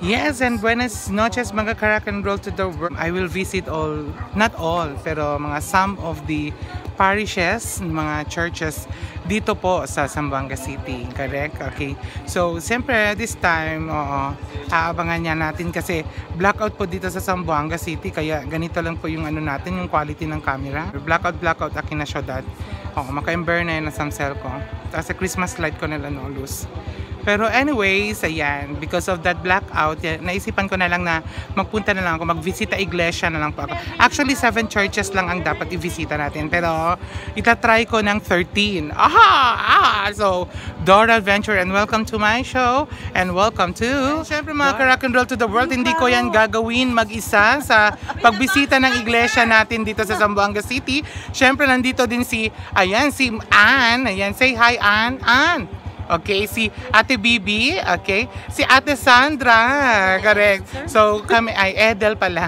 Yes, and buenas noches mga ka-rock and roll to the world. I will visit all, not all, pero mga some of the parishes, mga churches dito po sa Zamboanga City. Correct? Okay. So, siyempre, this time, oo, aabangan niya natin kasi blackout po dito sa Zamboanga City, kaya ganito lang po yung ano natin, yung quality ng camera. Blackout, blackout, akin na syudad. Oo, maka-ember na yun na samsel ko. Tapos sa Christmas light ko nila no, loose. Pero anyways, ayan, because of that blackout, yan, naisipan ko na lang na magpunta na lang ako, magvisita iglesia na lang po ako. Actually, 7 churches lang ang dapat i-visita natin. Pero itatry ko ng 13. Aha! Ah! So, Dora Adventure and welcome to my show and welcome to... Siyempre mga ka-rock and roll to the world, hindi ko yan gagawin mag-isa sa pagbisita ng iglesia natin dito sa Zamboanga City. Siyempre, nandito din si, ayan, si Ann. Ayan, say hi, Ann. Ann! Okay, si Ate Bibi, okay? Si Ate Sandra, correct. So, kami, ay, Edel pala.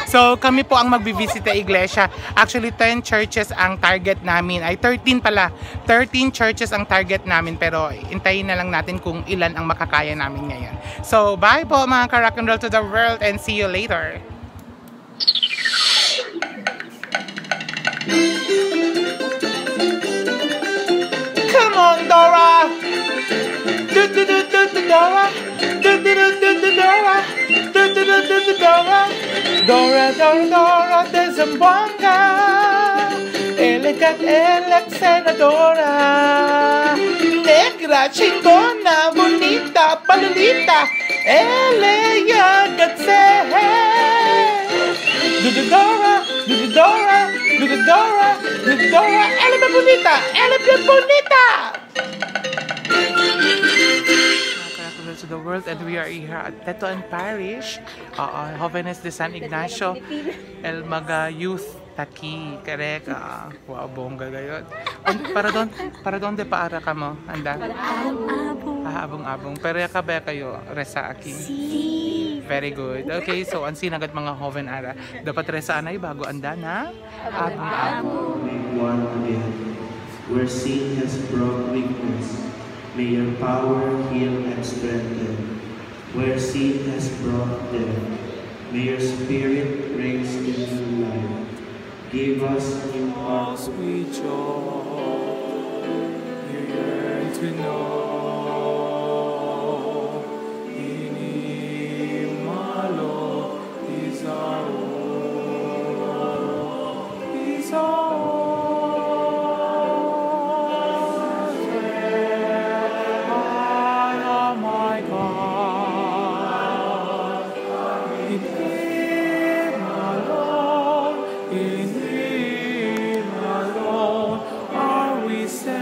So, kami po ang magbivisit sa iglesia. Actually, 10 churches ang target namin. Ay, 13 pala. 13 churches ang target namin. Pero, intayin na lang natin kung ilan ang makakaya namin ngayon. So, bye po mga ka-rock and roll to the world and see you later. Come on, Dora! Do do do do do Dora! Do do do do do Dora! Do do do do do Dora! Dora, Dora, Dora de Zamboanga! Elegat, elek, senadora! Negra, chingona, bonita, palulita! Eleya, gatse! Do do Dora! Do do Dora! Do do Dora! Do do Dora! Ela é bonita! Ela é bonita! To the world, and we are here at Tetuan Parish, Jóvenes de San Ignacio, el mga youth taki, correct? Wow, bongga gayon. Para donde paara ka mo? Anda? Abong-abong. Ah, abong-abong. Pero ka ba kayo resa aki? Si. Very good. Okay, so ang sinagat mga joven ara, dapat resa anay bago anda na abong-abong. Make one again. Where sin has brought weakness, may your power heal and strengthen. Where sin has brought death, may your spirit raise in new life. Give us new hearts with joy. You yearn to know. In Him alone is our all. Is our all. My God, in Him alone, in Him alone are we saved.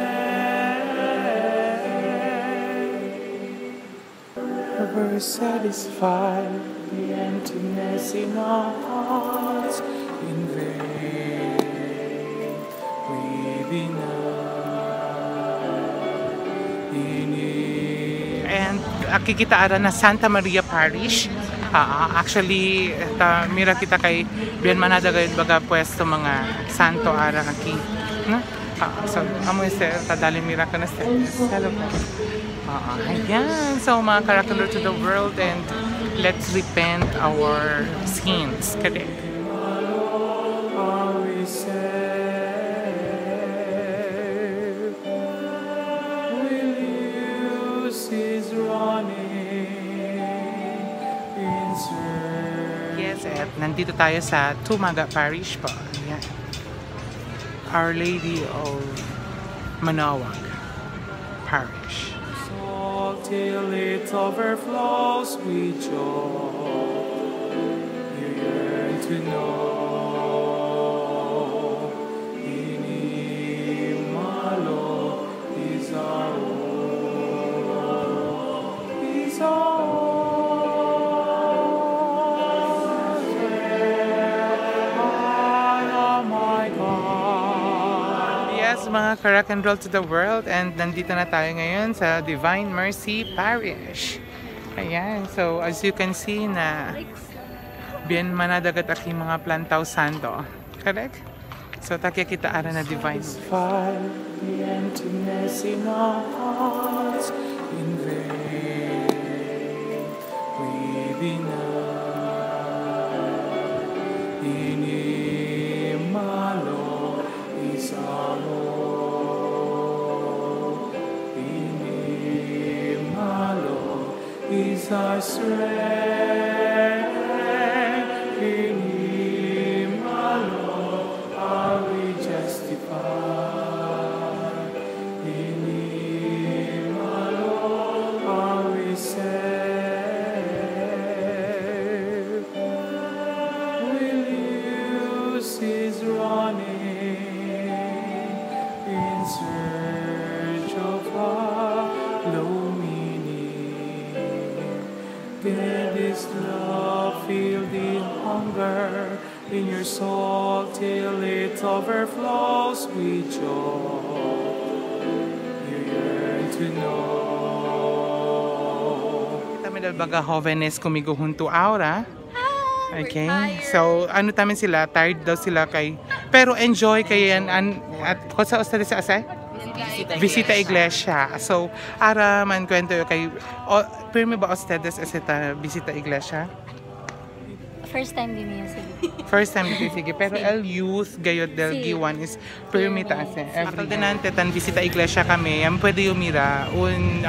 Ever satisfied the emptiness in our hearts, in vain we deny. In Him. And kikita ara na Santa Maria Parish. Actually, mira kita kay bien manada gayud baga pwesto mga santo ara aki. No? So, amoy sir, tadali mira ka na sir. Hello po. Ayan. So, mga ka-rock and roll to the world, and let's repent our sins. Correct. Are we saved? Will use his running in search. Yes, at nandito tayo sa Tumaga Parish po. Ayan. Our Lady of Manaoag Parish. So till it overflows with joy, you yearn to know. In Him alone is our all, is our all. My God. Yes, mga ka-rock and roll to the world, and nandito na tayo ngayon sa Divine Mercy Parish. Ayan, so as you can see na bien manadagat aking mga plantaw santo. Correct? So takya kita ara na Divine Mercy. Satisfy the emptiness in our hearts, in vain Divina. In Him alone is our hope. In Him alone is our strength. In Him alone are we justified. In Him alone are we saved. Will you cease running in search of hollow meaning? Get this love, feel the hunger in your soul till it overflows with joy. You yearn to know. Kami dal baga jóvenes kumigo junto ahora. Hi, Okay. we're tired. So, ano tamin sila, tired daw sila kay pero enjoy kay yan an, at cosa ustedes hace? Visita iglesia. So, ara man kwento yo kay o, pirmi ba ustedes esta visita iglesia? First time din niya, sige. First time dito sige pero el youth gayod del Si. G1 is pirmi ta ase. Every denante tan visita iglesia kami, yan pwede yumira un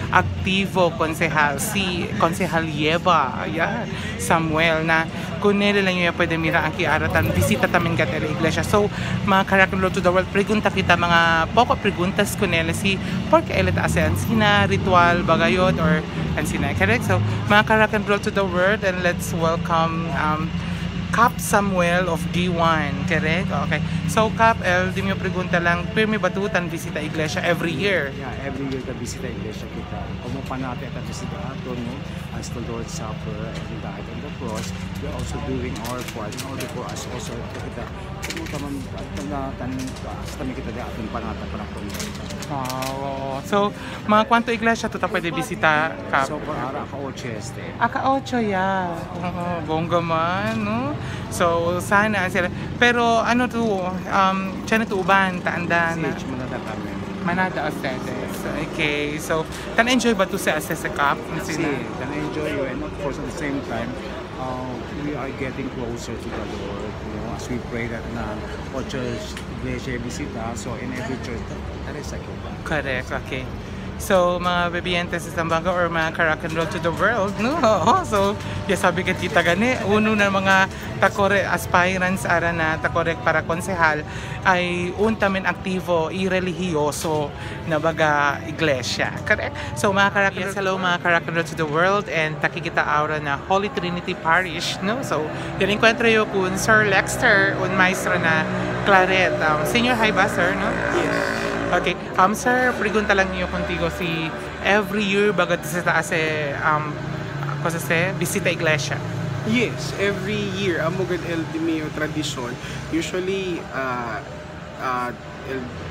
aktibo konsehal si Konsehal Yeva, ayan, Samuel na kunele lang yun pwede mira ang kiara tan visita tamin gat el iglesia. So mga karakter to the world, pregunta kita mga poco preguntas kunele si porque el ta ase ansina ritual bagayod or ansina. Correct? So mga karakter to the world and let's welcome Cap Samuel of D1, correct? Okay. So Cap, El, di mo pregunta lang, pirmi batutan visita iglesia every year. Yeah, every year the visita iglesia kita. Como panate at visita ato, no? As the Lord's Supper and died on the cross, we're also doing our part in order for us also to kita kung taman tan tan kita di ating panata para Wow. So, mga kwanto iglesia tuta pwede bisita, Cap? So for ara ka ocheste. Aka 8 ya. Oo, bongga man, no? So, sana sila. Pero ano to, tiyan na to uban, taanda na. CH manada kami. Manada ustedes. Okay. So, tan enjoy ba to sa sa Cap? Si, tan enjoy you and of course at the same time, we are getting closer to the Lord, you know, as we pray that na ocho iglesia bisita, so in every church, taresa kita. Correct, okay. So, mga bebientes sa Zamboanga or mga Karakan Road to the world, no? Oo, so, ya sabi ka kita gani, uno na mga takore aspirants ara na takorek para konsehal ay untamen aktibo i relihiyoso na baga iglesia. Correct? So, mga Karakan yes, hello mga Karakan Road to the world and takikita aura na Holy Trinity Parish, no? So, yan encuentro yo kun Sir Lexter, un maestro na Claret. Senior high ba, sir, no? Yes. Okay. Sir, pregunta lang niyo contigo si every year bagat sa taas eh, cosa se, visita iglesia. Yes, every year amo gud El Dimio tradition. Usually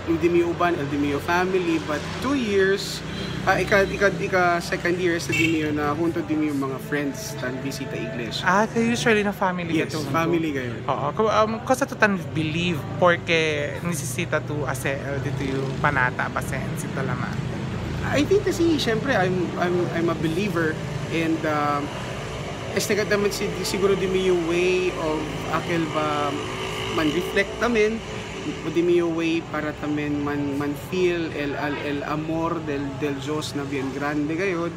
El Dimio uban, El Dimio family, but 2 years ika second year sa Dimio na junto Dimio mga friends tan visita iglesia. Ah, kayo usually na family Yes, kayo. family kayo. Oo. Cosa to tan believe porque necesita tu ase el dito yung panata pasensi talama. I think kasi syempre I'm a believer and este ka naman siguro di mi yung way of akel ba man reflect tamen o di mi yung way para tamen man feel el amor del Dios na bien grande gayod.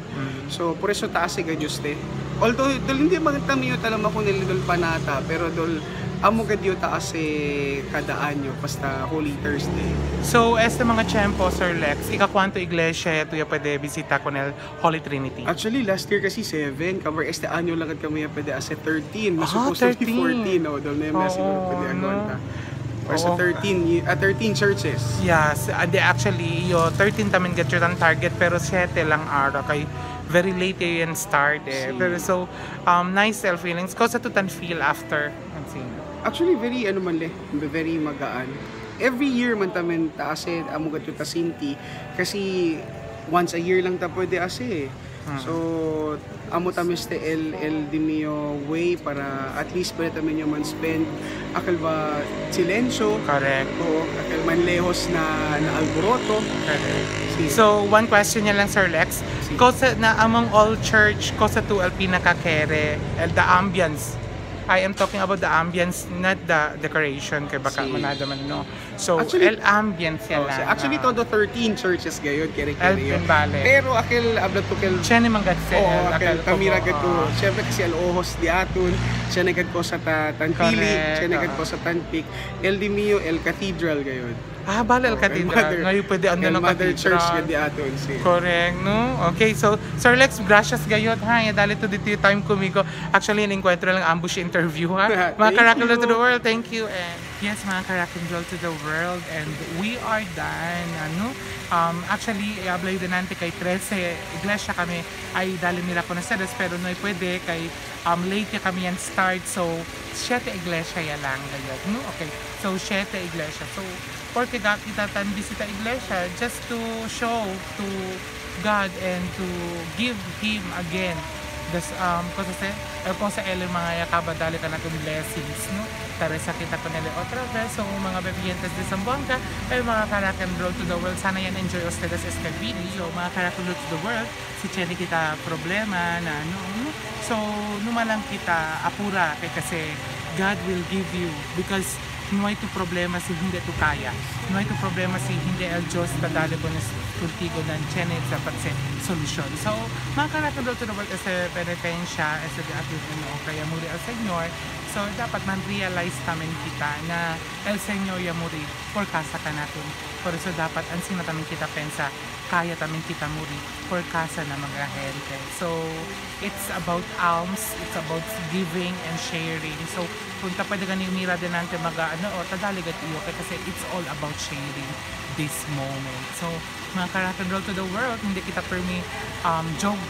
So por eso taas ga Dios te. Although dol hindi man tamiyo talama ko nila dol panata pero dol amo ga Dios taas eh, kada año basta Holy Thursday. So, este mga tiempo, Sir Lex, ika kwanto iglesia tuya pwede bisita con el Holy Trinity? Actually, last year kasi 7. Kamar este año lang at kami pwede ase 13. Mas Ah, supposed to be 13. 14. No, dol na yung Oo, siguro pwede no? aguanta. Or sa Oo. 13 churches. Yes, and actually, yo 13 tamin get your target pero 7 lang araw kay very late yun start eh. Si. Pero so, nice self feelings. Cosa to tan feel after? Actually, very ano man le, very magaan. Every year man tamen taase amo gatyo ta sinti kasi once a year lang ta pwede ase. eh. So amo tamis te el dimio way para at least pwede tamen yung man spend akal ba silensyo. Correct. Oo, akal man lejos na alboroto. Correct. Si. So, one question niya lang, Sir Lex. Si. Cosa na among all church, cosa tu el pinakakere, el the ambience. I am talking about the ambience, not the decoration, kay baka Si. manada man, no. So, Actually- el ambience yan Oh, lang. si- actually, todo 13 churches gayon, kere El kere yun. Bale. Pero akel abla to kel Siya ni Mangatse. Oo, akel kamira gad ko. Siyempre kasi el ojos di aton, siya nagad ko sa ta, Tanpili, Correct, siya nagad oo. ko sa Tanpik, El di Mio, El Cathedral gayon. Ah, bale, el Oh, Cathedral. Ngayon pwede ano El ng Mother Cathedral. Church gad di aton si. Correct, no? Okay, so Sir Lex, gracias gayot ha. Dali to dito yung time kumigo. Actually, in-encuentro lang ambush interview ha. Mga Thank karakol you. to the world, thank you. And yes, mga karakol to the world, and we are done. Ano? Actually, i-apply din natin kay 13 iglesia kami ay dali nila ko na sedes, pero no pwede kay late ya kami yan start. So, 7 iglesia ya lang gayot, no? Okay. So, 7 iglesia. So, porque kita tan bisita iglesia just to show to God and to give Him again this cosa se el cosa el mga yakaba dali ka natin blessings, no? Tara sa kita ko nila otra vez. So mga bebientes de Zamboanga ay mga karak and roll to the world, sana yan enjoy ustedes este video. So mga karak and roll to the world, si Chenny kita problema na ano, no? So numalang kita apura kay kasi God will give you, because no hay tu problema si hindi tu kaya. No hay tu problema si hindi el Diyos tadali ko na contigo ng chenet sa patse solusyon. So, mga karakandol to the world as a penitensya, as a no, kaya muri el Señor. So, dapat man realize tamen kita na el Señor ya muri por casa ka natin. Por eso dapat ansin na tamen kita pensa, kaya tamen kita muri por casa na mga gente. So, it's about alms, it's about giving and sharing. So, kung ta pwede ganing mira din natin mga ano, o tadaligat iyo kay kasi it's all about sharing this moment. So, mga karakandol to the world, hindi kita permi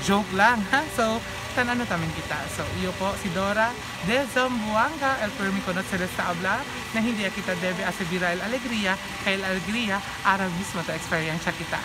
joke lang, ha? So, tanano tamin kita. So, iyo po si Dora de Zamboanga, el permi conoce sa habla, na hindi kita debe asebira el alegría, kay el alegría, ara mismo ta experience kita.